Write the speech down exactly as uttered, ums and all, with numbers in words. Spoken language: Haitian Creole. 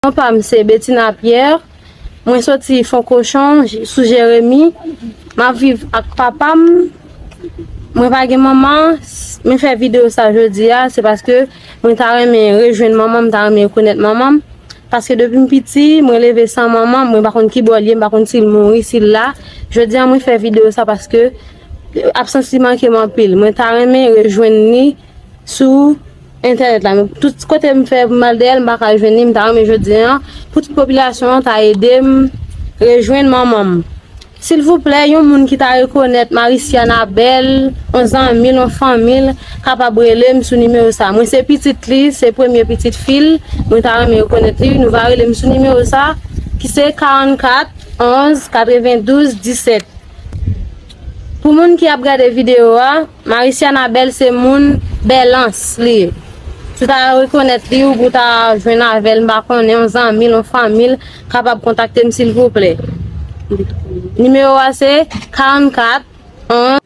Non pa m se Betina Pierre. Mwen soti Fon Kochon, sou Jeremi. M ap viv ak papa m. Mwen pa gen manman. Mwen fè videyo sa jodi a, se paske mwen ta renmen rejwenn manman m, m ta renmen rekonèt manman m. Paske depi m piti, mwen leve san manman m, mwen pa konn ki bò l ye, m pa konn si l mouri, si l la. Jodi a, mwen fè videyo sa paske absans li manke m anpil. Mwen ta renmen rejwenn li sou entènèt la. Men tout kote m fè pou m al dèyè l, m pa ka jwenn li, m ta renmen jodi a, pou tout popilasyon an ta ede m rejwenn manman m. Silvouplè, yon moun ki ta rekonèt Marissia Anabel, yon zanmi l, yon fanmi l, kapab rele m sou nimewo sa. Mwen se pitit li, se premye pitit fi l, mwen ta renmen rekonèt li, nou va rele m sou nimewo sa, ki se karannkat onz katrevendouz disèt. Pou moun ki ap gade videyo a, Marissia Anabel se moun Bèlans li ye. Si w ta rekonèt li, ou pou ta jwenn avè l, m pa konnen, yon zanmi l, yon fanmi l, kapab kontakte m silvouplè. Nimewo a se karannkat onz